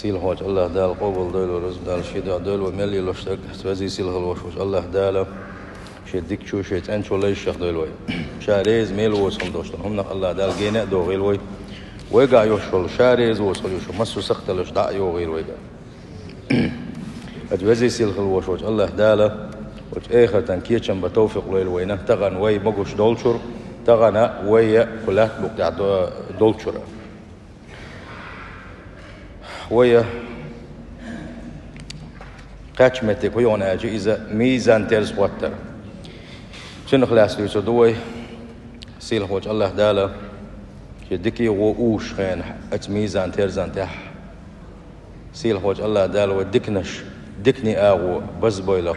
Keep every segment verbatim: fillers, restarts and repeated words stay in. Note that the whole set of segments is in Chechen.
Сийлахьволчу АллахӀ Дала къобалдойла вай, Дала шен дуьхьа дойла вай мел йолуш дерг, везий сийлахь волуш волчу АллахӀ Дала шен дикачу, шен цӀеначу лайшах дойла вай. Ша реза мел воцу хӀума долуш долу хӀуманах АллахӀ Дала гена а дохийла вай. Вайгахь йолуш йолу ша реза воцу хӀума массо а сакхталуш дӀа а йохийла вайгахь. Аса везий сийлахь волуш волчу АллахӀ Дала оцу эхартан кечам бан товфикъ лойла вайна, тахана вай могуш долчура, тахана вай кху лаьтта букъ тӀехь до-, долчура. Вай кхаьчна меттиг хӀун ю аьлча, иза мизан-терза хӀоттар. Цунах лаьцна дуьйцур ду вай. Сийлахь волчу АллахӀ Дала шен дикий гӀо уьш хенахь оцу мизан-терзан тӀехь. Сийлахь волчу АллахӀ Дала вай диканаш, диканийн агӀо базбойла.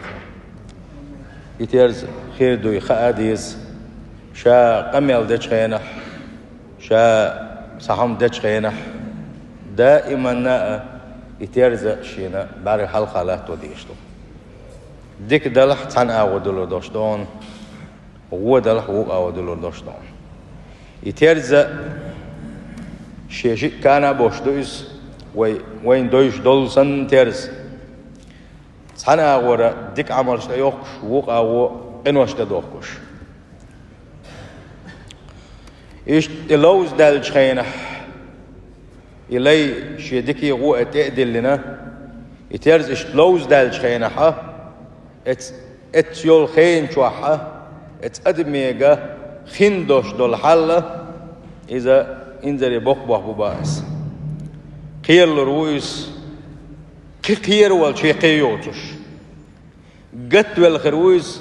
И терза хир дуй хаа деза, ша къамел дечу хенахь, ша цхьа хӀума дечу хенахь, даиманна а и терза шена бӀаьрга хьалха латто дезаш ду. Дика далахь, цхьана агӀо дуьллур долуш ду хьуна, гӀо далахь, вукху агӀо дуьллур долуш ду хьуна. И терза шен шиъ кана а бохуш ду иза, вай, вайна дойуш долу санна терза. Цхьана агӀора дика Ӏамалш тӀейохкуш, вукху агӀо къинош тӀедохкуш. Иштта и ловза даьллачу хенахь, и лай шен дикий гӀо а тӀе а диллина, и терза иштта ловза даьллачу хенахь, эц-, эццу йолу хенан чохь, эцу адамега хин долуш долу хьал, иза инзаре боккха бохь бу бах аса. Кхералур ву иза, кхин кхера волчу кхин йоцуш. Гатвелла хир ву иза,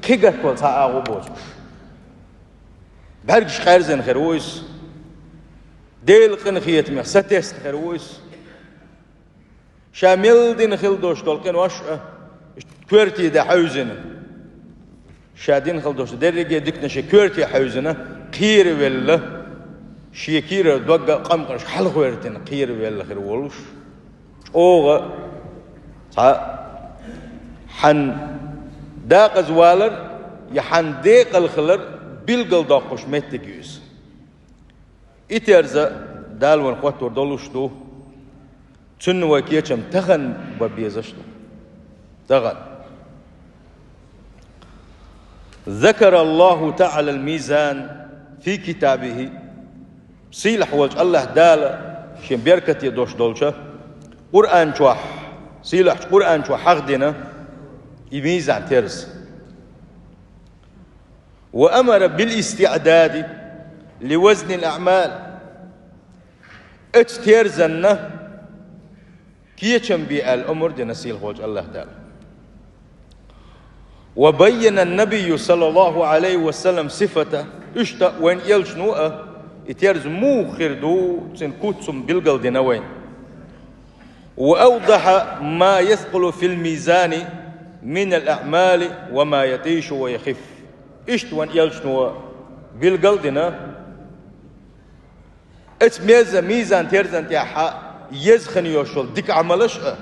кхин гатвала цхьа агӀо боцуш. БӀаьргаш къаьрзина хир ву иза, Делан къинхетамех сатесна хир ву иза. Ша мел дина хила долуш долу къинош а, коьрте дан хьевзина. Ша дина хила долуш дерриге а диканаш коьрте хьевзина, кхеравелла, шен кийрара догга а къамкъарш хьалахвертина кхеравелла хир волуш. ЧӀогӀа цхьа хьан декъаза валар я хьан декъала хилар билгалдоккхуш меттиг ю иза. И терза Дала вайна хӀоттор долуш ду, цунна вай кечам тахана бан безаш ду. Тахана. ذكر الله تعالى الميزان في كتابه. Сийлахь волчу АллахӀ Дала шен беркате долуш долчу Къуръан чохь, сийлахьчу Къуръан чохь хьахдина и мизан терза. وأمر بالاستعداد لوزن الأعمال. Оцу терзанна кечам бе аьлла омра дина сийлахь волчу АллахӀ Дала. وبين النبي صلى الله عليه وسلم صفته, иштта вайн элчано а и терза муха хир ду, цуьнан куц хӀума билгалдина вайна. وأوضح ما يثقل في الميزان من الأعمال وما يطيش ويخف. Иштта вайн элчано билгалдина, оцу меза мизан терзан тӀехь еза хин йолуш йолу дика Ӏамалаш а,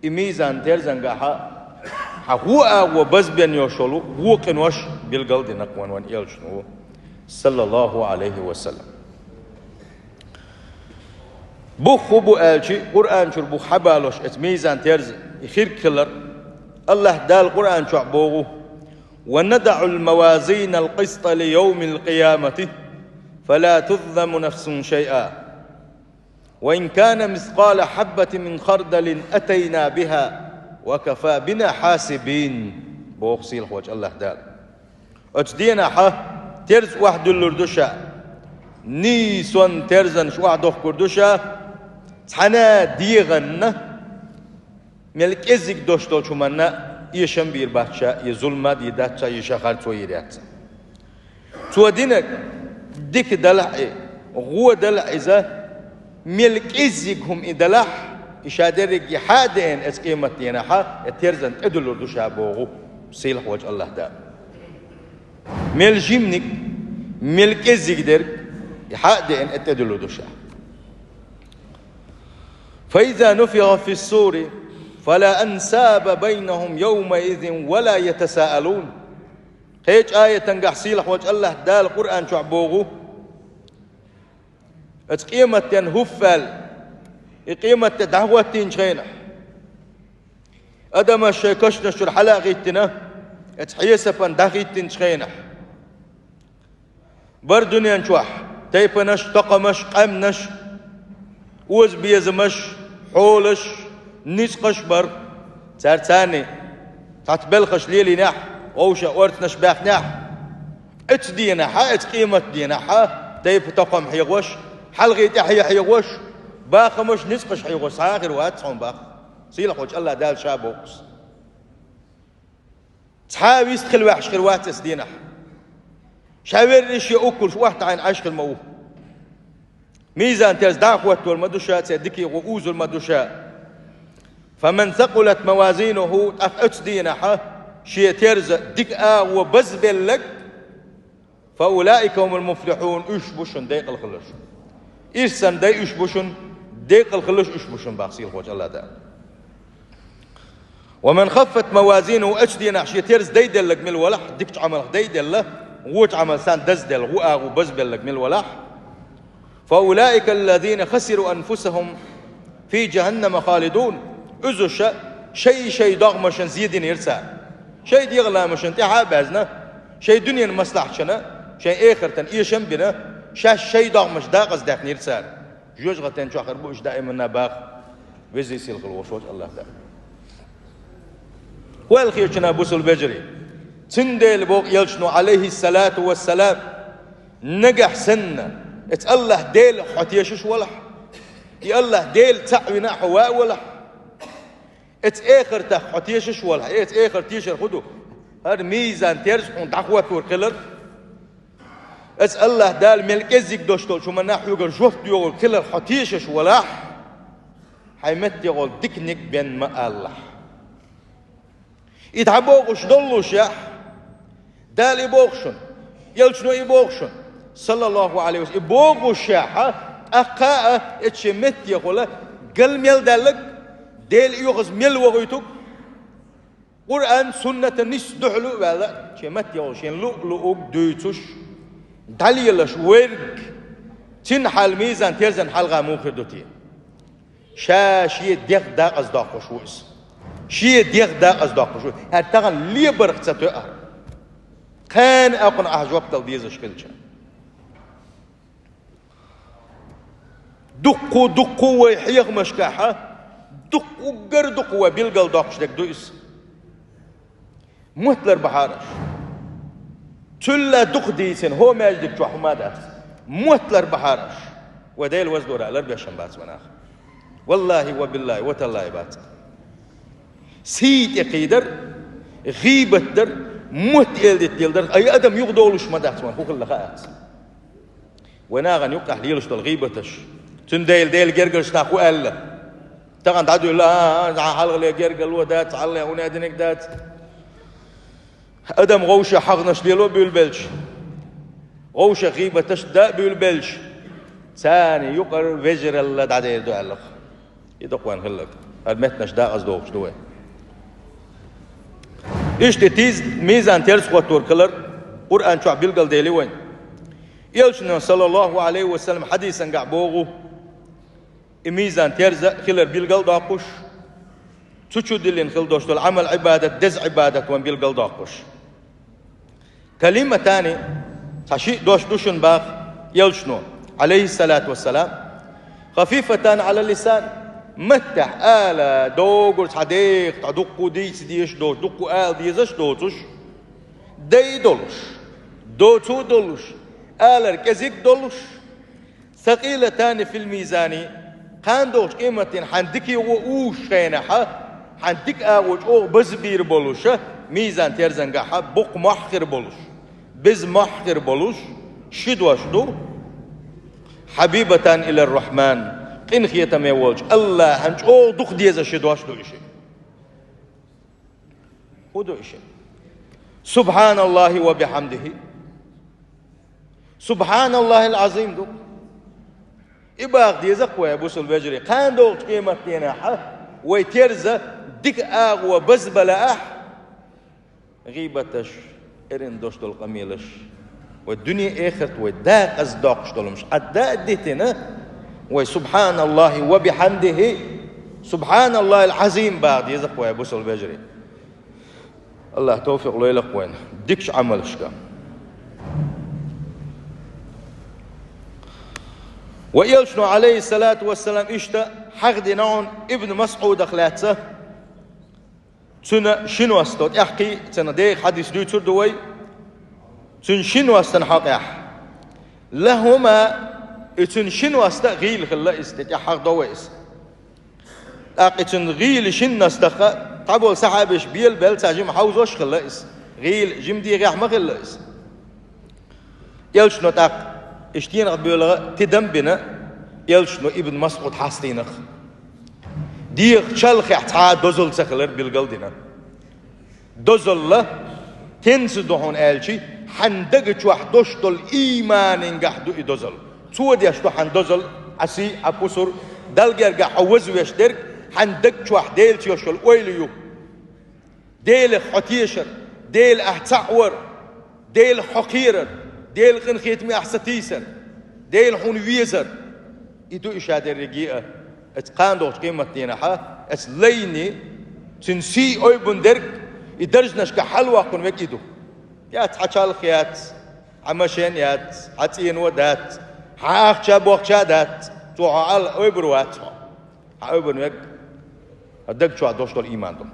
и мизан терзангахь хьан хӀун агӀо базбен йолуш йолу вон къинош билгалдина вайн, вайн элчано, саллаллаху Ӏалайхи ва саллам. Бух хӀун бу аьлчи, Къуръан чуьра бух хьабалош оцу мизан терза и хирг хилар. АллахӀ Дала Къуръан чохь боху: ونضع الموازين القسط ليوم القيامة فلا تظلم نفس شيئا وإن كان مثقال حبة من خردل أتينا بها وكفى بنا حاسبين, боху сийлахь волчу АллахӀ Дала. Оцу денахь терза охьадуьллур ду ша, нийсонан терзанаш охьадохкур ду ша, цхьана а дегӀанна, мел кӀеззиг долуш долчу хӀуманна эшам бийр бац ша, я зулам а дийр дац ша, я ша харцо йийр яц ша. Цо динарг дика далахь а, гӀо далахь иза, мел кӀеззиг хӀума и далахь, и ша дерриге хьа а деана, оцу къематденахь и терзан тӀедуьллур ду ша, боху сийлахь волчу АллахӀ Дала. Мел жиманиг, мел кӀеззиг дерг и хьа а деана, и тӀедуьллур ду ша. فإذا نفخ في الصور فلا أنساب بينهم يومئذ ولا يتساءلون. Кхечу аятангахь сийлахь волчу АллахӀ Дала Къуръан чохь боху: оцу къематден хӀуффал И къематди дӀахӀоттийнача хенахь, адамаш шоай кашнаш чура хьала а гӀиттина, эца хьесапана дӀахӀиттийнача хенахь, бар дуьнен чохь тайпанаш, токхамаш, къаьмнаш, озабезамаш, хьолаш, ницкъаш бар. Цар царна цхьацца белхаш лелийнехь, вовшех орцанаш баьхнехь, эца дийнахьа, эца къематдийнахьа, тайпа-токхам хьегӀош, хьалхе тӀаьхье хьегӀош, бахамаш, ницкъаш хьегӀош цхьа а хир вац хьуна бах. Сийлахьволчу АллахӀ Дала ша боху-кх. Цхьа а вист хила ваьхьаш хир вац эца дийнахь. Ша верриш я уккулш охьатаӀийна Ӏаш хир ма ву. Мизан-терза дӀа а хӀоттор ма ду ша, церан дикий гӀо узур ма ду ша. «فمن ثقلت موازينه», тӀаккха эца дийнахьа шен терза дика агӀо базбелларг, «فأولئك هم المفلحون», уьш бу шуна декъала хилларш. Ирсан дай уьш бу шуна, декъала хилларш уьш бу шуна бах сийлахьволчу АллахӀ Дала. «ومن خفت موازينه», эца дийнахь шен терза дайделларг мила валахь, дикачу Ӏамалх дайделла, вочу Ӏамал санна дазделла, гӀо агӀо базбелларг мила валахь, «فأولئك الذين خسروا أنفسهم في جهنم خالدون». Иза ша шай-шай догӀмашна зе динера цара. Шай дегӀан ламашна тӀаьхьа а баьзна, шай дуьненан маслахьташна, шайн эхартан эшам а бина, шаьш шай догӀмаш дакъаздаьккхинера цара. Жоьжахатин чохь хир бу уьш даиманна бах Веза-Сийлахь волчу АллахӀ Дала. ХӀун аьлла хета шуна, бусалба вежарий? Цундела боху элчано, Ӏалайхиссалату вассалам: «Нагахь санна эца АллахӀ Делах хьо тешаш валахь, и АллахӀ Дела цхьаъ вина а хьо ван а валахь, эца эхартах хьо тешаш валахь, эца эхарт тешар хӀун ду? ХӀара мизан-терза хьуна дӀахӀоттор хилар, эца АллахӀ Дала мел кӀеззиг долуш долчу хӀуманна хьоьгара жоп доьхур хилар хьо тешаш валахь, хьайн меттехула диканиг бен ма алалахь». И дӀабохуш доллушехь, Дала и боху шуна, элчано и боху шуна, саллаллаху Ӏалайхи ва саллам, и бохушехь, тӀаккха а эца шен меттехула гал мел даьлларг, Делан оьгӀаз мел вохуьйтург, Къуръан, суннатан нийса дуьхьал а ваьлла, шен маттехула шен луъу-луъург дуьйцуш, дӀалелаш верг, цуьнан хьал мизан-терзан хьалха муха хир ду те? Ша шен дегӀ дакъаздоккхуш ву иза. Шен дегӀ дакъаздоккхуш ву. ХӀара тахана лебарх ца тоьар. Кхана а кхунна ахь жоп дала дезаш хилча. Дуккха, дуккха вай хьехамашкахьа, дуккха, уггар дуккха вай билгалдоккхуш дерг ду иза. Мотт лар бахьара аша. Цул а дукха дийцина, хӀо маьждиг чохь хӀума дац. Мотт лар бахьара аша. Вай Дела ваздора лар беш ма бац вай нах. Валлахи ва биллахи ва таллахи бац. Сий тӀе кхийдар, гӀийбат дар, мотт элдита леладар, ай адам юхадолуш ма дац вайн, хӀун хилла хаац. Вай нахана юккъехь лелаш долу гӀийбаташ. Цундела Делан гергарчу нах хӀун аьлла? Тахана дӀадуьллу, а, а, хьалхале гергарло дац, хьалхале хӀун а динарг дац. Адам гӀовша хьагӀнаш лело буьйлабелча, гӀовша гӀийбаташ да а буьйлабелча, царна юкъара вежаралла дӀадер ду аьлла. И доккха вайн хилларг. ХӀара меттанаш дакъаздохуш ду вай. Иштта тийза мизан-терза хӀоттор хилар Къуръан чохь билгалдели вайн. Элчано, саллаллаху Ӏалайхи ва саллам, хьадисангахь боху, и мизан-терза хилар билгалдоккхуш, цу чу диллина хила долуш долу Ӏамал-Ӏибадат деза Ӏибадат вайн билгалдоккхуш. «كلمتان», цхьа шиъ дош ду шуна бах элчано, Ӏалайхиссалату вассалам, «خفيفتان على اللسان», маттехь ала догург цхьа деха, цхьа дуккха дийца дезаш доцуш, дуккха ала дезаш доцуш, дай долуш, доцу долуш, алар кӀезиг долуш, «ثقيلتان في الميزان», кхана долчу къематдийнахь хьан дика агӀо узучу хенахьа, хьан дика агӀо чӀогӀа базбийр болуша, мизан-терзангахьа боккха мохь хир болуш, беза мохь хир болуш, ши дош ду: «حبيبتان إلى الرحمن», къинхетаме волчу АллахӀан чӀогӀа дукха деза ши дош ду и ши. ХӀун ду и ши? «سبحان الله وبحمده. سبحان الله العظيم» ду. И баха деза-кх вай, бусалба вежарий, кхана долчу къематдийнахьа вай терза дика агӀо базбала ахь, гӀийбаташ, эрна дош долу къамелаш, вай дуьне-эхарт вай дакъаздоккхуш долу хӀумаш Ӏадда а дитина, Вай «Субханаллахи ва бихьамдихи, субханаллахил азим» баха деза-кх вай, бусалба вежарий. АллахӀа тавфикъ лойла-кх вайна дикачу Ӏамалшка. Вайн Элчано, Ӏалайхиссалату вассалам, иштта хьахдина хьуна Ибн МасӀудах лаьцна, цуьнан ши ност, тӀаьххьарчу цуьнан дега хьадис дуьйцур ду вай, цуьнан ши ностан хьокъехь. «Лахума», и цуьнан ши ност а гӀийла хилла иза, тӀе тӀехь хьахдо вай иза. ТӀаккха и цуьнан гӀийла шина ностах а цхьаболу сахьабаш белабелла, цхьа жима хьовзош а хилла иза. ГӀийла жима дегӀехь ма хилла иза. Элчано тӀаккха и стенах боьлху тидам а бина, Элчано Ибн МасӀуд хьастийнарх. ДегӀан чалхехь цхьа а дозалла ца хилар билгал а дина. Дозалла тенца ду хьуна аьлча, хьан даг чохь долуш долу ийманехь ду и дозалла. Цо деш ду хьан дозалла, хьан сий, хьан пусар, Далла гергахь хьо вазвеш дерг, хьан даг чохь Делаца йолуш йолу ойла ю. Делах хьо тешар, Дела ахь цхьаъ вар, Делах хьо кхерар, Делан къинхетаме ахь сатийсар, Дела хьуна везар. И ду и ша дерриге а, оцу кхана долчу къематдийнахь, оцу лайни, цуьнан сий ойбун дерг, и даржанашка хьалавоккхун верг и ду. Яц хьан чалх яц, хьан машен яц, хьан цӀено дац, хьан ахча бохча дац, цо хьо ал ойбур вац хьо. Хьан ойбун верг, хьан даг чохь долуш долу ийман ду.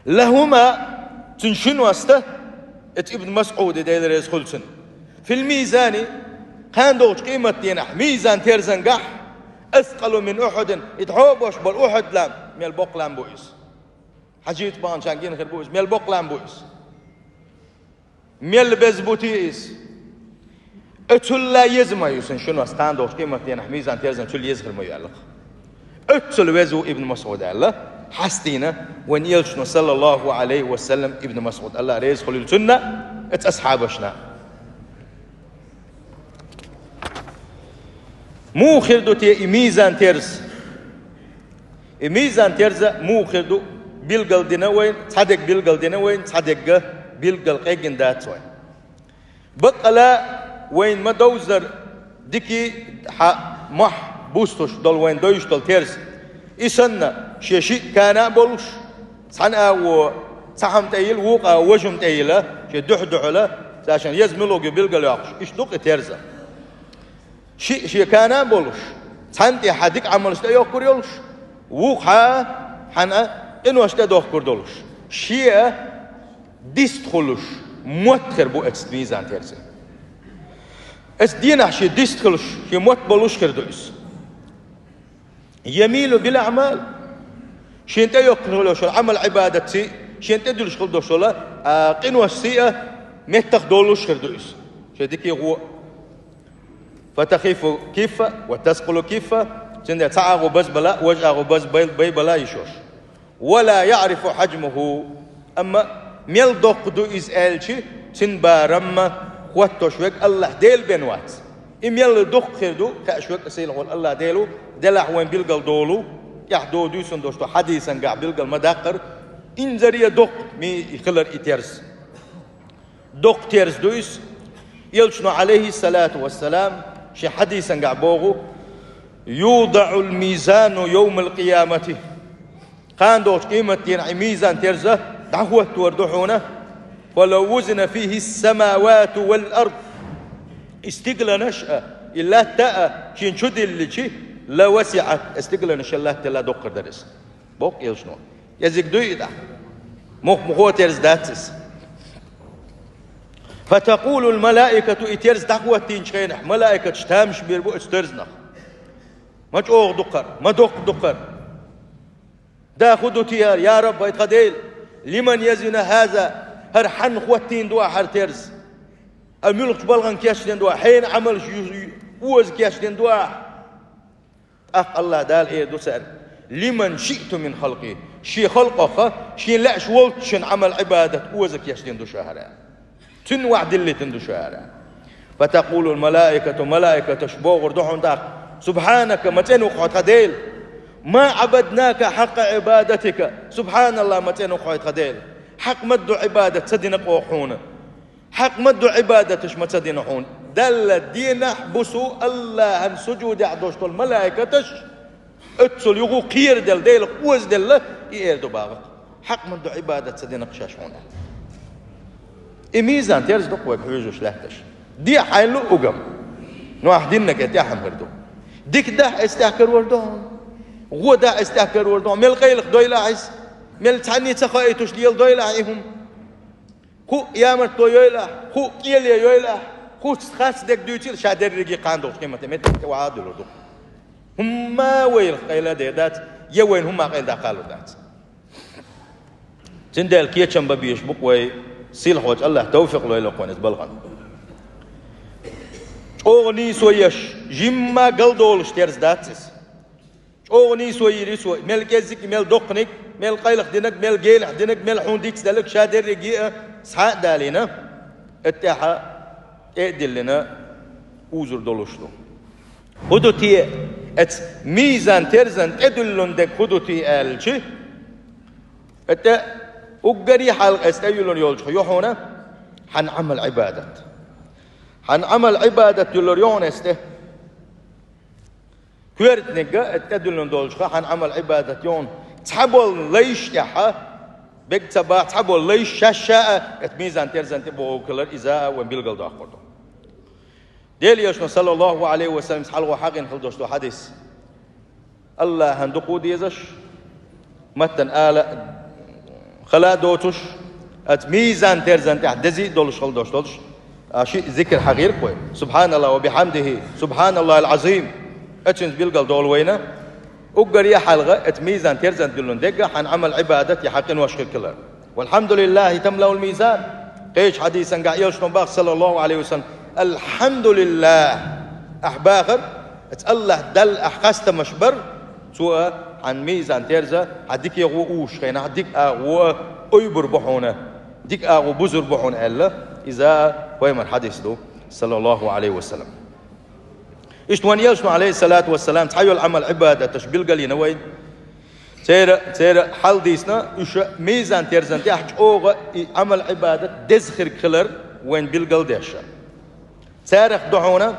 «Лахума», цуьнан ши ност а, оцу Ибн МасӀуди, Дела реза хуьлда цунна, «фил мизани», кхана долчу къематдийнахь мизан терзангахь, «аскъалу мин Ухьудин», и дӀо а беш болу Ухьуд лам мел боккха лам бу иза. Хьажийта баханчарна гина хир бу иза, мел боккха лам бу иза. Мел беза бу те иза? Оцул а еза ма ю цуьнан ши ност, кхана долчу къематдийнахь мизан терзан цул еза хир ма ю аьлла-кх. Оццул веза ву Ибн МасӀуд аьлла, хьастийна вайн Элчано, саллаллаху Ӏалайхи ва саллам, Ибн МасӀуд, АллахӀ реза хуьлийла цунна, оцу асхьабашна. Муха хир ду те и мизан терза? И мизан терза муха хир ду, билгал дина вайна, цхьа дерг билгал дина вайна, цхьа дерг билгал къегина дац вайна. Баккъала вайна ма довзара дикий, хьан мохь бустуш долу вайна довзуш долу терза. И санна, шен шиъ кана а болуш, цхьана агӀо цхьа хӀума тӀе йила, вукху агӀо важа хӀума тӀе йила, шен дуьхьа-дуьхьала, цаьршинна еза муьлуг ю билгал йоккхуш, иштта ду-кх и терза. Шиъ шен кана а болуш, цхьанна тӀе хьан дика Ӏамалш тӀейоккхур йолуш, вукху хьан, хьан а къинош тӀедохкур долуш, шен а дист хуьлуш, мотт хир бу оцу мизан терзин. Оцу дийнахь шен дист хуьлуш, шен мотт болуш хир ду иза. «Ямилу бил аӀмал». Шен тӀейоккхуш хила йолуш йолу Ӏамал-Ӏибадатций, шен тӀедуьллуш хила долуш йолу, а, къиношций а меттах долуш хир ду иза. Шен дикий гӀо. «Фатахиффу киффа ва таскъулу киффа». Цундела цхьа агӀо базбала, важа агӀо баз-, бай-, байбала йиш йолуш. «Ва ла яӀрифу хьаджмаху». Амма мел доккха ду иза аьлча, цуьнан барам а хӀоттош верг АллахӀ Дела бен вац. И мел доккха хир ду, кхаьаш верг а сийлахь волу АллахӀ Дела ву, делахь вайн билгал долу, тӀехь дола дуьйцун долуш ду хьадисангахь билгал ма даккхара, инзаре доккха ма хилар и терза. Доккха терза ду иза. Элчано, Ӏалайхиссалату вассалам, шен хьадисангахь боху: «ЮдаӀул мизану йовмал къиямати». Кхана долчу къематдийнахь и мизан терза дӀахӀоттор ду хьуна. «Фалав вузина фихи ссамавату вал ард». И стигланаш а, и латта а шен чу дилличи, «ла васиӀат», и стигланаш а, латта а доккхур дара иза. Боху Элчано. Кӏезиг дуй и тӏаккха? Мух-, мухо терза дац иза. «Фатакъулул малаикату», и терза дӏахӏоттийначу хенахь, малаикаташ тамаш бийр бу оцу терзанах. Ма чӏогӏа дукхара, ма доккха дукхара. Да ху ду тияр, я Рабба, ай тхан Дела, «лиман язину хӏаза», хӏара хьанна хӏоттийна ду ахь хӏара терза? А муьлхачу балхана кечдина ду ахь, хьенан ӏамалш ю-, ю-, оза кечдина ду ахь? ТӀаккха АллахӀ Дала эр ду цаьрга: «Лиман шиътум мин халкъи». Шен халкъах, шен лаьаш волччун Ӏамал-Ӏибадат оза кечдина ду ша хӀара. Цуьнан ваӀ диллийтина ду ша хӀара. «Фатакъулул малаикату», малаикаташ бохур ду хьуна тӀаккха: «Субхьанака», ма цӀена ву хьо тхан Дела. «Ма Ӏабаднака хьакъа Ӏибадатика». СубхьаналлахӀ, ма цӀена ву хьо тхан Дела. Хьакъ ма ду Ӏибадат ца дина кхо хьуна. Хьакъ ма ду Ӏибадаташ ма ца дина хьуна. Далла денахь, бусу, Аллахьан сужудехь долуш долу малайкаташ, оццул юха кхераделла, Делах озаделла, и эр ду боху. Хьакъ ма ду Ӏибадат ца динарг шаьш хьуна аьлла. И мизан терза ду-кх вайга хьоьжуш лаьтташ. Де хьайна лу угам. Ну, ахь диннарг тӀаьхьа хир ду. Дика дахь эцу тӀехь карор ду хьуна. ГӀо дахь эцу тӀехь карор ду хьуна. Мел къайлаха дойла ахь иза. Мел цхьанне ца хоуьйтуш лела дойла ахь и хӀума. Ху ямартло йойла ахь, ху кӀеле йойла ахь, ху харц дерг дуьйцийла, ша дерриге кхана долчу къематан метте тӀе ваха а дуьллур ду. ХӀумма вайла къайла а дер дац, я вайна хӀумма къайла даккхалур дац. Цундела кечам бан безаш бу-кх вай, сийлахьчу Аллахь тавфикъ лойла-кх вайна иза балхана. ЧӀогӀа нийсо еш, жимма галдолуш терза дац иза. ЧӀогӀа нийсо йийр ю цо, мел кӀеззиг, мел доккханиг, мел къайлаха динарг, мел генахь динарг, мел хьуна дицделларг ша дерриге а схьа а далийна, эцу тӀехь тӀе а диллина, узур долуш ду. ХӀун ду те, эцу мизан терзан тӀедуьллун дерг хӀун ду те аьлча, тӀе уггаре хьалха эцу тӀе юьллур йолчух ю хьуна хьан Ӏамал-Ӏибадат. Хьан Ӏамал-Ӏибадат юьллур ю хьуна эцу тӀе. Коьртаниг а тӀедуьллун долчух хьан Ӏамал-Ӏибадат ю хьуна. Цхьаболу лайш тӀехь, бег ца баха, цхьаболу лайш шаьш а, эцу мизан терзан тӀе боху хилар иза а вайн билгалдоккхур ду. Делан Элчано, саллаллаху Ӏалайхи ва саллам, хьалхо хьахийна хила долуш долу хьадис. Аллахьан дукха ву дезаш, маттана ала а, хала а доцуш, оцу мизан терзан тӀехь дезий а долуш хила долуш долуш, а, шиъ зикр хьахийра-кх вай. Субханаллахь ва бихьамдихи, субханаллахьил Ӏазим. Оцуьнца билгал долу вайна. Уггаре а хьалха оцу мизан терзан дуьллун дерг а хьан Ӏамал-Ӏибадат я хьан къинош хир хилар. Валхьамдулиллахьи тамлаул мизан. Кхечу хьадисан гахь Элчано боху, саллаллаху Ӏалайхи ва саллам, алхьамдулиллахь, ахь бахар, оцу Аллахь Далла ахь хастамаш бар, Цо а хьан мизан терза, хьан дикий гӀо узуш хенахь, дика агӀо а ойбур бу хьуна, дика агӀо бузур бу хьуна аьлла, иза пайхамар хьадис ду, саллаллаху Ӏалайхи ва саллам. Иштта вайн Элчано, Ӏалайхиссалату вассалам, цхьайолу Ӏамал-Ӏибадаташ билгалйина вай. Церан, церан хьал дийцина, уьш мизан терзан тӀехь чӀогӀа и Ӏамал-Ӏибадат деза хирг хилар вайн билгал деш. Царах ду хьуна,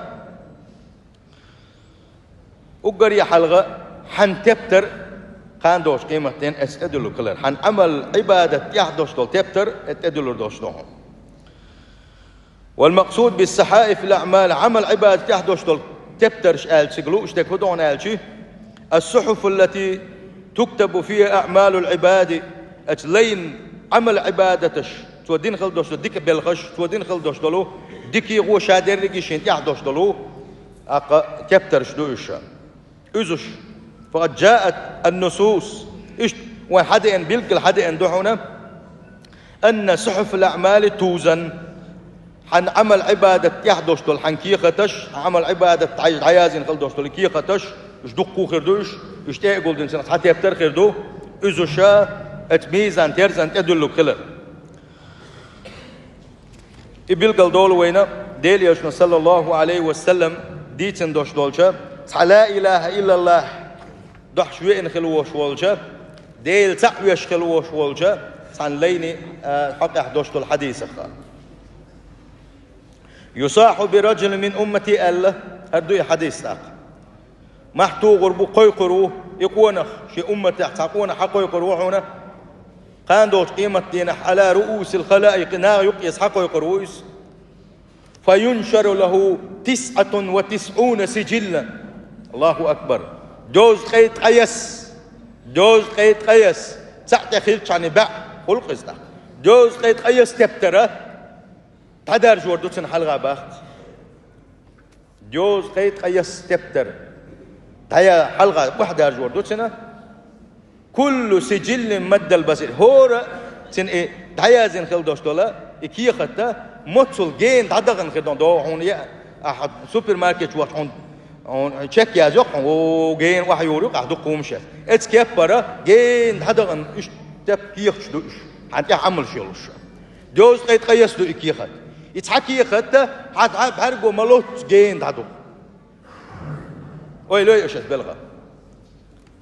уггаре хьалха хьан тептар кхана долчу къематдийнахь эцу тӀедуьллург хилар. Хьан Ӏамал-Ӏибадат тӀехь долуш долу тептар эцу тӀедуьллур долуш ду хьуна. Валмакъсуд биссахьаифил аӀмал, Ӏамал-Ӏибадат тӀехь долуш долу тептарш аьлча цига лууш дерг хӀун ду хьуна аьлча, ассухьуфу ллати туктабу фиха аӀмалул Ӏибади, оцу лайн Ӏамал-Ӏибадаташ, цо дина хила долуш долу дика белхаш, цо дина хила долуш долу дикий гӀо ша дерриге а шен тӀехь долуш долу, тӀаккха тептарш ду уьш. Уьзуш. Факъад джаат ан-нусус. Иштта вайн хьадеана, билггал хьадеана ду хьуна, анна сухьуфал аӀмали тузан. Хьан Ӏамал-Ӏибадат тӀехь долуш долу хьан кехаташ, хьан Ӏамал-Ӏибадат дӀа-, дӀаязйина хила долуш долу кехаташ, уьш дуккха хир ду уьш, уьш тӀе а гулдина цхьа тептар хир ду, уьзуш а оцу мизан терзан тӀедуьллург хилар. И билгал долу вайна Делан Элчано, саллаллаху Ӏалайхи ва саллам, дийцина долуш долчу, цхьа ла илаха иллаллахь дохьуш веана хила волуш волчу, Дела цхьаъ веш хила волуш волчу цхьана лайни, а, хьокъехь долуш долу хьадисах. Юсахьу би раджулин мин уммати аьлла, хӀара ду и хьадис тӀаккха. Мохь тухур бу, кхойкхур ву и къонах, шен умматехь цхьа къонах хьакхойкхур ву хьуна, кхана долчу къематдийнахь, Ӏала руусил халаикъи, наха юккъе схьакхойкхур ву иза. Фаюншару лаху тисъатун ва тисъуна сиджиллан. Аллаху акбар. Доза ткъе ткъайесна, доза ткъе ткъайесна, цхьаъ тӀе хилчхьана баьӀ хуьлу-кх иза тӀаккха. Доза ткъе ткъайесна тептар дӀадаржор ду цуьнан хьалха боху. Доза ткъе ткъайесна тептар дӀа-, хьалха охьадаржор ду цуьнан. Куллу сиджиллин маддал басар. ХӀора а цуьнан и дӀаязйина хила долуш долу и кехат а моццул гена дӀадахана хир ду хьуна, догӀу хьуна, я ахь супермаркет чу вахча хьуна, хьуна чек язйо-кх хьуна, о, гена охьаюр ю-кх ахь дуккха хӀуманаш. Эцу кеппара гена дӀадахана уьш тӀе кехаташ ду уьш. Хьан тӀехь Ӏамалш йолуш. Доза ткъе ткъайесна ду и кехат. И цхьа кехат а хьан, хьан бӀаьрго ма-лоццу гена дӀаду. Ойла йой аша иза белхан.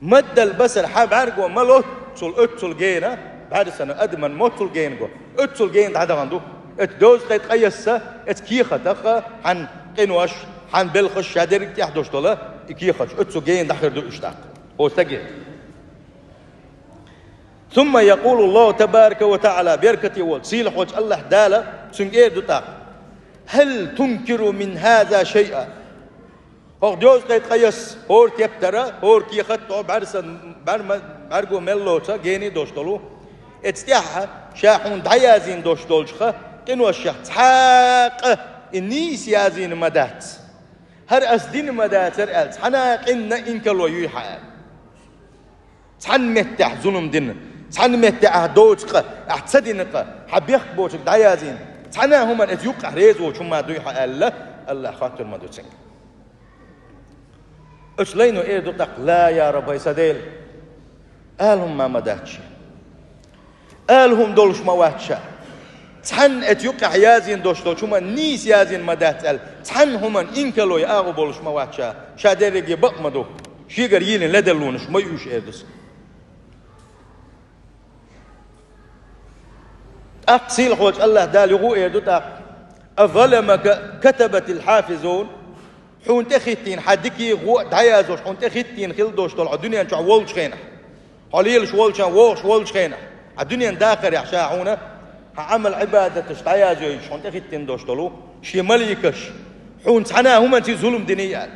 Маддал басар, хьан бӀаьрго ма-лоццул, оццул гена, бӀаьрса санна адаман моццул гена го, оццул гена дӀадахана ду. Эцу доза ткъе ткъайесна, эцу кехатах а хьан къинош, хьан белхаш, ша дерриг тӀехь долуш долу и кехаташ, оццул гена дӀахир ду уьш тӀаккха. Хьо стаге. ثم يقول الله تبارك وتعالى, беркате волчу, сийлахьволчу АллахӀ Дала цуьнга эр ду тӀаккха: «هل تنكر من هذا شيئا؟» ХӀокху дезткъе ткъайоьсна хӀора тептар, хӀора кехат а, бӀаьрса, бӀаьрма-, бӀаьрго мел лоцу, гена долуш долу, эцу тӀехь ша хьуна дӀаязйина долуш долчух къиношех цхьа а къа и нийса язйина ма дац. ХӀара ас дина ма дацара аьлла, цхьана а къинна инкарло юй хьан аьлла. Цхьана меттехь зулам дина, цхьана меттехь ахь доцу къа, ахь ца дина къа, хьан бехк боцург дӀаязйина, цхьана а хӀуманна эцу юккъехь реза воцуш хӀума дуй хьан аьлла, АллахӀа хоттур ма ду цуьнга. Оцу лайно эр ду тӀаккха: «Ла, я Рабби, ай сан Дела, ала хӀума ма дац шен. Ала хӀума долуш ма вац ша. Цхьанна эцу юккъехь язйина долуш долчу хӀуманна нийса язйина ма дац», — аьлла, цхьанна хӀуманна инкарло я агӀо болуш ма вац ша. Ша дерриге бакъ ма ду. Шегара йийлина ледарлонаш ма ю уьш, эр ду цо. ТӀаккха сийлахьволчу АллахӀ Дала юха а эр ду тӀаккха: «أظلمك كتبة الحافظون؟» Хьуна тӀехӀиттийна хьан дикий, гӀо а дӀаяздеш, хьуна тӀехӀиттийна хилла долуш долу хьо дуьнен чохь волчу хенахь, хьо лелаш волчохь, вогӀуш волчу хенахь, хьан дуьненан дахарехь ша хьуна хьан Ӏамал-Ӏибадаташ дӀаязйойъуш, хьуна тӀехӀиттина долуш долу шен маликаш, хьуна цхьана а хӀуманца зулам диний аьлла.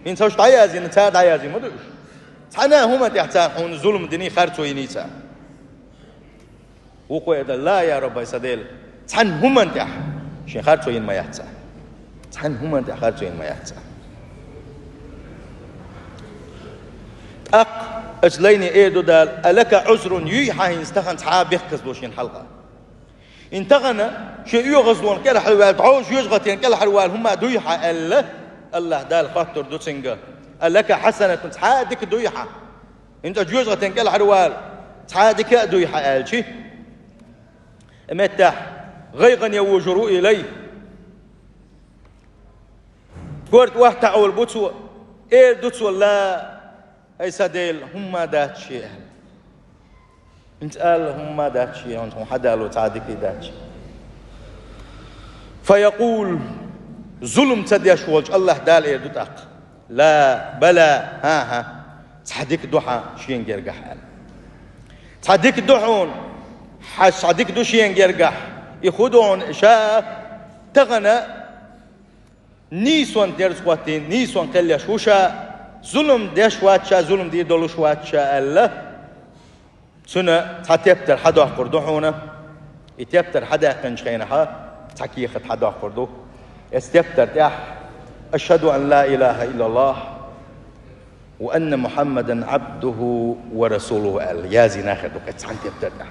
ХӀинца хӀорш дӀаяздина, цара дӀаязйина ма ду уьш. Цхьана а хӀуманна тӀехь цара хьуна зулам диний, харцо йиний цара. Вукхо а эр ду: «Ла, я Рабби, ай сан Дела, цхьана хӀуманна тӀехь шен харцо йина ма яц сан. Цхьана хӀуманна тӀехь харцо йина ма яц сан». ТӀаккха оцу лайне эр ду Дала: «ألك عذر؟» Юй хьан хӀинца тахана цхьа а бехказло шена хьалха? ХӀинца тахана шен оьгӀазлонах кӀелхьарваьлла, дӀо жоьжахатина кӀелхьарвала хӀума дуй хьан аьлла, АллахӀ Дала хоттур ду цуьнга: «ألك حسنة؟» Цхьа а дика дуй хьан? ХӀинца жоьжахатина кӀелхьарвала цхьа а дика а дуй хьан аьлча, и меттехь гӀайгӀане вужур ву и лай. Корта охьатаӀор бу цо, эр ду цо: «Ла, ай сан Дела, хӀумма дац шен», — аьлла. ХӀинца ала хӀумма дац шен, хьуна хьан дало цхьа а дика дац шен. فيقول, зулам ца деш волчу АллахӀ Дала эр ду тӀаккха: «Ла, бала, хӀан-хӀа, цхьа дика ду хьан шен гергахь», — аьлла. «Цхьа дика ду хьуна, хьан цхьа дика ду шен гергахь, и хӀун ду хьуна ша тахана нийсонна терза хӀоттийна, нийсонна кхел еш ву ша, зулам деш вац ша, зулам дийр долуш вац ша», — аьлла. Цуьнан цхьа тептар хьадоккхур ду хьуна. И тептар хьадаьккхинчу хенахь цхьа кехат хьадоккхур ду. Эцу тептар тӀехь: «أشهد أن لا إله إلا الله وأن محمدا عبده ورسوله», — аьлла, язйина хир ду эцу цхьана тептар тӀехь.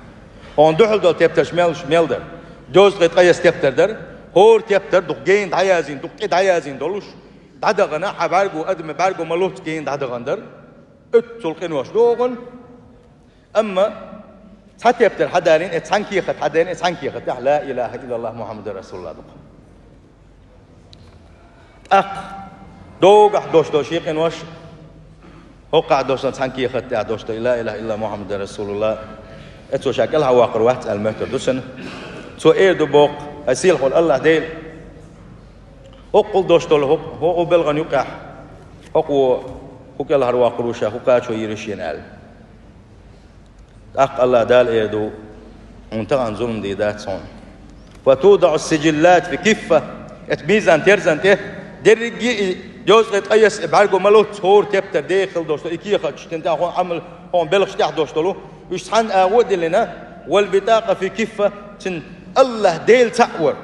Хьуна дуьхьал долу тептарш мел, мел дара? Дезткъе ткъайоьсна тептар дара. ХӀора тептар дукха гена дӀаязйина, дукха кӀе дӀаязйина долуш, дӀадахана, хьан бӀаьрго, адаман бӀаьрго ма-лоццу гена дӀадахана дара. Оццул къинош догӀун. Амма цхьа тептар хьадалийна, и цхьана кехат хьадалийна, и цхьана кехат тӀехь: «Ла илаха иллаллах, Мухаммаду расулуллах» ду-кх. ТӀаккха догахь долуш долу шен къинош, хӀокхахь долуш долу цхьана кехат тӀехь долуш долу «Ла илаха иллаллах, Мухаммаду расулуллах», и цо ша кӀелхьарвоккхур вац аьлла моьттур ду цунна. Цо эр ду боху: «Ай сийлахь волу АллахӀ Дела, хӀокхул долуш долу хӀу-, хӀу-, хӀу белхан юкъахь, хӀокхо хӀу кӀелхьарвоккхур ву ша, хӀу кхачо йийр ю шена», — аьлла. ТӀаккха АллахӀ Дала эр ду: «Хьуна тахана зулам дийр дац хьуна». «فتوضع السجلات في كفة». Эцу мизан терзан тӀе дерриге а и дезткъе ткъайоьсна, и бӀаьрго ма-лоццу хӀора тептар, деха хила долуш долу и кехаташ, цуьнан тӀехь хьуна Ӏамал, хьуна белхаш тӀехь долуш долу, уьш цхьана агӀо а диллина, «والبطاقة في كفة», цуьнан АллахӀ Дела цхьаъ вар,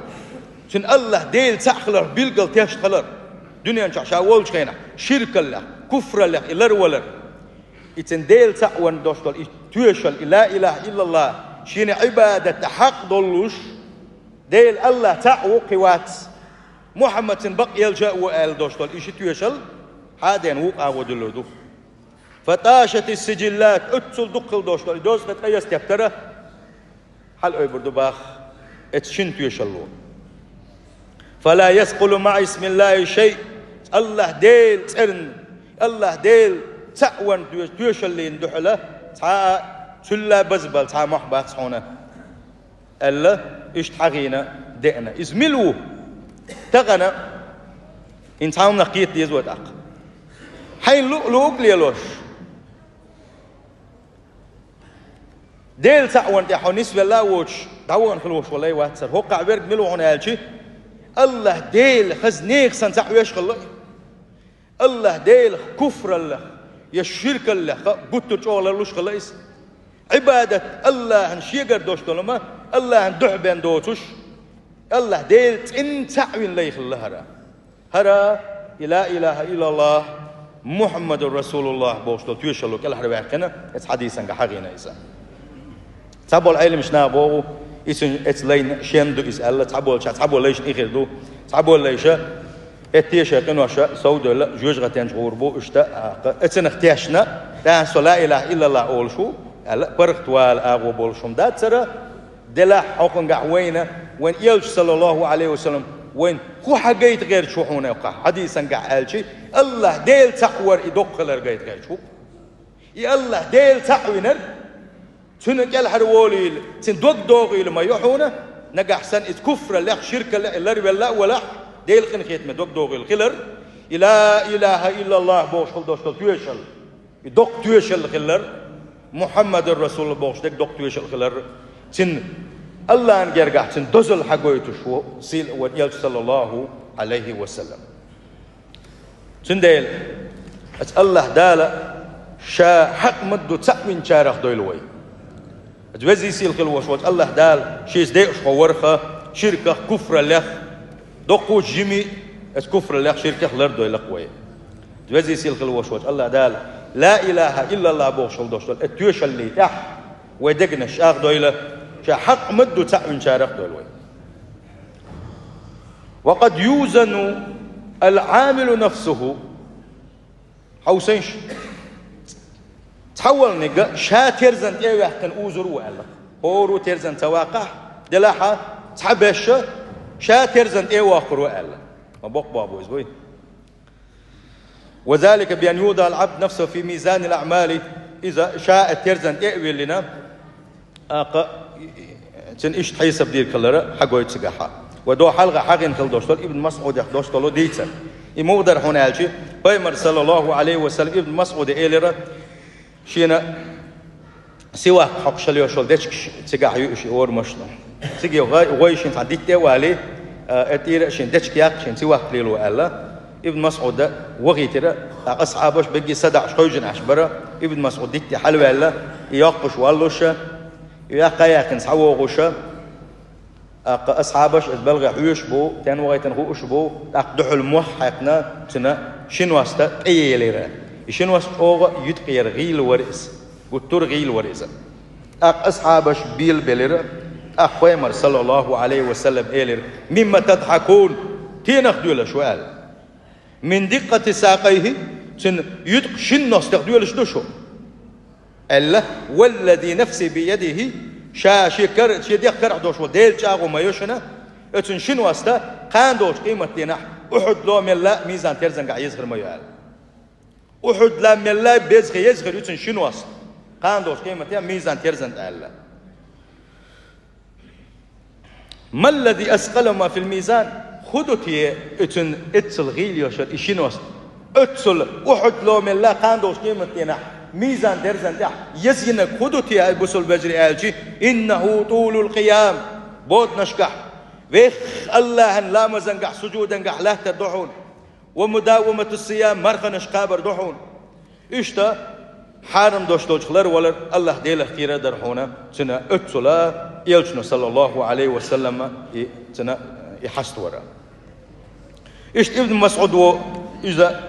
цуьнан АллахӀ Дела цхьаъ хиларх билггал тешна хилар, дуьнен чохь ша волчу хенахь, ширкаллех, куфраллех и ларвалар. И цуьнан Дела цхьаъ варна долуш долу и тоьшалла, и «Ла илаха иллаллах», шена Ӏибадат дан хьакъ долуш, Дела АллахӀ цхьаъ ву, кхин вац, Мухьаммад цуьнан бакъ элча а ву аьлла долуш долу и ши тоьшалла хьа а дена вукху агӀо дуьллур ду. «فطاشت السجلات», оццул дукха хила долуш долу и дезткъе ткъайоьсна тептар хьалаойбур ду боху эцу шина тоьшалло. «فلا يثقل مع اسم الله شيء». АллахӀ Делан цӀарна, АллахӀ Дела цхьаъ варна тоьш-, тоьшаллина дуьхьала цхьа а цуьлла базбала цхьа а мохь бац хьуна, аьлла, иштта хьахийна деана. Иза мила ву? Тахана ХӀинца хьуна кхета деза вай тӀаккха. Хьайна луъ-луъург лелош, Дела цхьаъ варна тӀехь хьо нисвелла а воцуш, дӀавахана хила волуш вале вацара. ХӀокхахь верг мила ву хьуна аьлча, АллахӀ Дела хаза нехан санна цхьаъ веш хилла и. АллахӀ Делах куфраллех я ширкаллех гуттар чӀогӀа ларлуш хилла иза. Ӏибадат АллахӀан шегара дош долу ма, АллахӀан дуьхьа бен доцуш, АллахӀ Дела цӀена цхьаъ вина лай хилла хӀара. ХӀара и ла илаха иллаллахӀ, Мухьаммадур Расулуллах бохуш долу тоьшалло кӀелхьарваьккхина, эцу хьадисангахь хьахийна иза. Цхьаболу Ӏеламчу наха боху, иза эцу лайна шен ду иза аьлла, цхьаболча, цхьаболу лайшна и хир ду, цхьаболу лайша, эцу тешан къиноша совдевлла, жоьжахатенчу гӀур бу, иштта, а, эцунах тешна, тӀаьхьа со ла илаха иллаллахӀ олуш ву аьлла, паргӀатвала агӀо болуш хӀума дацара, делахь хӀокхунгахь вайна, вайн элча, саллаллаху Ӏалайхи ва саллам, вайн хӀун хьагайта гӀерташ ву хьуна хӀокхахь хьадисангахь аьлча, АллахӀ Дела цхьаъ вар и доккха хилар гайта гӀерташ ву. И АллахӀ Дела цхьаъ винарг, цуьнан кӀелхьара волийла, цуьнан дог догӀийла ма ю хьуна, нагахь санна иза куфраллех, ширкаллех и ларвелла а валахь, Делан къинхетаме дог догӀийла хилар, и ла илаха иллаллахӀ бохуш хила долуш долу тоьшалла. И доккха тоьшалла хилар, Мухьаммадур Расулуллах бохуш дерг доккха тоьшалла хилар, цуьнан АллахӀан гергахь цуьнан дозалла хьагойтуш ву сийлахь вайн элча, саллаллаху Ӏалайхи ва саллам. Цундела, аса АллахӀ Дала Ша хьакъ ма-дду цхьаъ винчарах дойла вай. Аса везий сийлахь хила волуш волчу АллахӀ Дала Шеца декъашхо варх, ширках, куфраллех, доккхачу жимий, аса куфраллех, ширках лардойла-кх вай. Везий сийлахь хила волуш волчу АллахӀ Дала ла илаха иллаллахӀ бохуш хила долуш долу и тоьшаллий тӀехь вай дегнаш чӀагӀдойла, Ша хьакъ ма-дду цхьаъ винчарах дойла вай. Ва къад юзану ал-Ӏамилу нафсуху. Хьовсийша, цхьаволниг ша терзан тӀе а ваьккхина узур ву аьлла. ХӀора а терзан ца ваккхахь, делахь а цхьаберш ша терзан тӀе а воккхур ву аьлла. Ма боккха боху иза вай. Ва залика би ан юдаӀа ал-Ӏабду нафсаху фи мизанил аӀмали, иза ша а терзан тӀе а виллина, тӀаккха цуьнан иштта хьесап дийр хилар хьагойту цигахь. Вай дохьа хьалха хьахийна хила долуш долу Ибн МасӀудах долуш долу дийцар. И муха дара хьуна аьлча, Пайхамар, саллаллаху Ӏалайхи ва саллам, Ибн МасӀуда элира, шена сивак хьокхуш хила йолуш йолу дечигаш цигахь юуш и орамашна. Цига гӀой, гӀой шен цхьа дитта а валий, э, тӀера а шен дечиг яккха, шен сивак лело аьлла. Ибн МасӀуда вахийтира, тӀаккха асхьабаш бегги садаӀаш хевшина Ӏаш бара, Ибн МасӀуд дитте хьалаваьлла, и йоккхуш валлуша, и ваьккха а яьккхина схьавогӀуша, тӀаккха асхьабаш иза балхе хьоьжуш бу, стенна вахийтина хууш бу, тӀаккха дуьхьал мохь а хьаькхна, цуьнан ши ност тӀеелира. И ши ност чӀогӀа юьткъера гӀийла вара иза, гуттар а гӀийла вара иза. ТӀаккха асхьабаш белабелира, тӀаккха Пайхамар, саллаллаху Ӏалайхи ва саллам, элира: «Мимма тадхьакун?» Стенах доьлуш ва аьлла. «Мин диккъати сакъайхи», цуьнан юьткъа шин ностах доьлуш ду шу? Аьлла: «Валлази нафси биядихи», ша шен кара, шен дегӀ карахь долуш волу Делан чӀагӀо ма ю шуна, оцуьнан ши ност кхана долчу къематдийнахь Ухьуд ло мелла а мизан терзангахь еза хир ма ю аьлла. Ухьуд ло мелла а беза хир, еза хир ю цуьнан ши ност кхана долчу къематдийнахь мизан терзан тӀе аьлла. «Маллази аскъалахума фил мизан?» ХӀун ду те оцуьнан эццал гӀийла йолуш йолу и ши ност? Оццул Ухьуд ло мелла а кхана долчу къематдийнахь мизан терзан тӀехь еза йинарг хӀун ду те, ай бусалба вежарий, аьлча: «Иннаху тулул къиям». Боданашкахь, вехха АллахӀан ламазангахь, сужудангахь лаьттар ду хьуна. «Ва мудавамату сиям», марханаш кхабар ду хьуна. Иштта хьарам долуш долчух ларвалар АллахӀ Делах кхерар дара хьуна, цуьнан оццула элчано, саллаллаху Ӏалайхи ва саллама, и цуьнан и хьаставара. Иштта Ибн МасӀуд ву иза,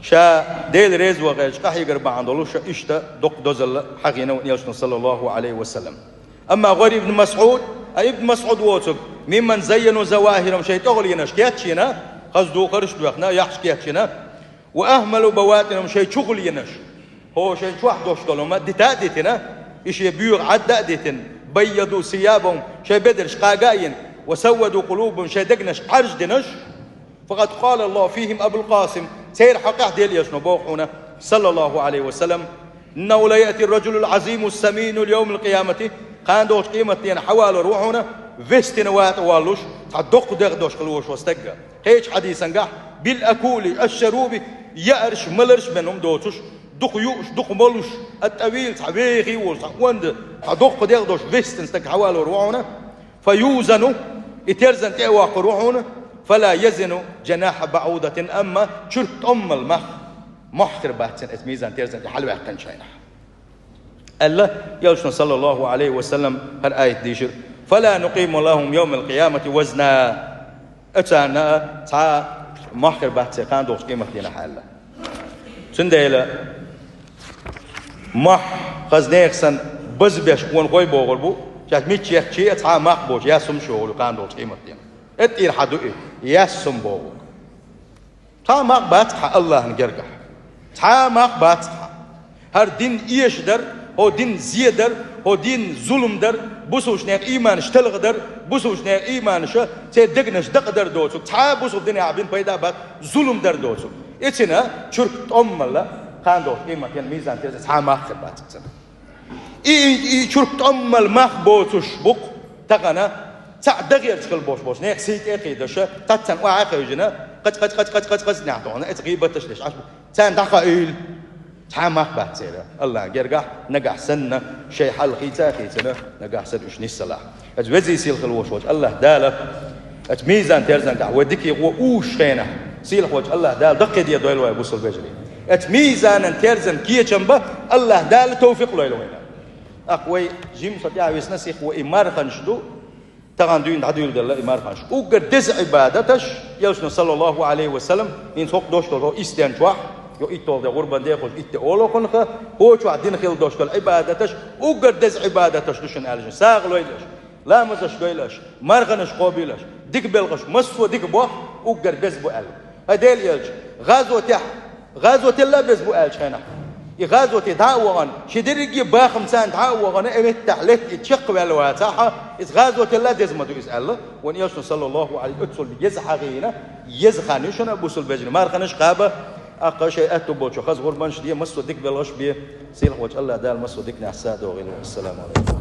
ша Дела реза ван гӀерташ къахьегар бахьана долуш, иштта доккха дозалла хьахийна вайн элчано, саллаллаху Ӏалайхи ва саллам. Амма гӀайр Ибн МасӀуд, а Ибн МасӀуд воцург, мимман зайяну завахирахум, шайн тӀехула енаш кечйина, хаза духарш а доьхна, яххьаш кечйина, ва ахмалу баватинахум, шайн чухула енаш, хӀо шайн чохь долуш долу хӀума дита а дитина, и шен боьха Ӏадда а дитина, байяду сиябахум, шайн бедарш кхага а йина, ва савваду къулубахум, шайн дегнаш Ӏарждинаш, факъад къала Аллаху фихим Абул Къасим, церан хьокъехь Делан элчано боху хьуна, саллаллаху Ӏалайхи ва саллам: «Иннаху ла яъти ар-раджулул Ӏазиму ас-самину лийовмил къиямати», кхана долчу къематдийнахь хьавалор ву хьуна, вестина ватӀа воллуш, цхьа доккха дегӀ долуш хила волуш волу стаг. Кхечу хьадисангахь: بالأكل الشرب, яараш, малараш бен хӀума доцуш, дукха юуш, дукха молуш, الطويل, цхьа вехий волуш, цхьа онда, цхьа доккха дегӀ долуш вестина стаг хьавалор ву хьуна, فيوزن, и терзан тӀе а воккхур ву хьуна, فلا يزن جناح بعوضة, амма чурк тӀоммал мах, мохь хир бац цуьнан оцу мизан терзан тӀе хьалаваьккхинчу хенахь. Аьлла, Элчано, саллаллаху Ӏалайхи ва саллам, хӀара аят дийшира: فلا نقيم لهم يوم القيامة وزنا. Оцарна а цхьа мохь хир бац церан кхана долчу къематдийнахь аьлла. Цундела мохь хаза нехан санна базбеш къонахой богӀур бу, шаьш мичча ехча а цхьа мах боцуш, яьсса хӀума йогӀур ю кхана долчу къематдийнахь. ЭттӀера хьан ду и, яьсса хӀума богӀург? Цхьа мах бац хьан Аллахьан гергахь. Цхьа мах бац хьан. ХӀара дин эшадар, хӀо дин зедар, хӀо дин зулам дар, бусулбанех ийманаш талхадар, бусулбанех ийманаша церан дегнаш дакъадар доцург. Цхьа бусулба динехь бина пайда бац, зулам дар доцург. И цуьнан чурк тӀоммал кхана долчу къематдийнахь мизан терзан тӀе цхьа мах хир бац цуьнан. И, и, и чурк тӀоммал мах боцуш бу-кх тахана, цхьаъ дан гӀерташ хила болуш болчу нехан сий тӀе а кхийдаш, цхьаццанна охьа а хевшина, къац, къац, къац, къац, къац, къац, нехь тохана, эца гӀийбаташ деш Ӏаш бу. Царна дӀакхаийла. Цхьа мах бац церан Аллахьан гергахь, нагахь санна шайн хьал хийца а хийцина, нагахь санна уьш нисъялахь. Оцу везий сийлахь хила волуш волчу Аллахь Дала оцу мизан терзан тӀехь вай дикий гӀо уьйш хенахь, сийлахь волчу Аллахь Дала даккхийдойла вай, бусулба вежарий. Оцу мизанан терзан кечам бан Аллахь Дала товфикъ лойла вайна. ТӀаккха вай жима со тӀаьхьа висна сиха вай и марханаш ду, тахана дуьйна дӀадуьйладелла и марханаш. Уггар деза Ӏибадаташ, Элчано, саллаллаху Ӏалайхи ва саллам, хӀинца хӀокху дош долу хӀо исден чохь, йо итталгӀа де гӀурбан дехуш итт де олу хӀокхунах, хӀо чохь дина хила дош долу Ӏибадаташ, уггар деза Ӏибадаташ ду шуна аьлла, сагӀа лойла аша, ламазаш дойла аша, марханаш кхобийла аша, дика белхаш, массо а дика бохь, уггар беза бу аьлла. ХӀай Делан Элча, гӀазотехь, гӀазотелла а беза бу аьллачу хенахь, и гӀазоте дӀа а вахана, шен дерриге бахам царна дӀа а вахана, и меттехь летта и чекхваьлла вацахь, иза гӀазотелла а деза ма ду иза аьлла, вайн Элчано, саллаллаху Ӏалайхи, оццул еза хьахийна, еза хан ю шуна, бусулба вежарий, марханаш кхаба, аккха шайн аьтту болчу хаза гӀурбанаш де, массо а дика белхаш бе, сийлахь волчу Аллахь Дала массо а диканехь са а догӀийла. Ассаламу Ӏалайкум.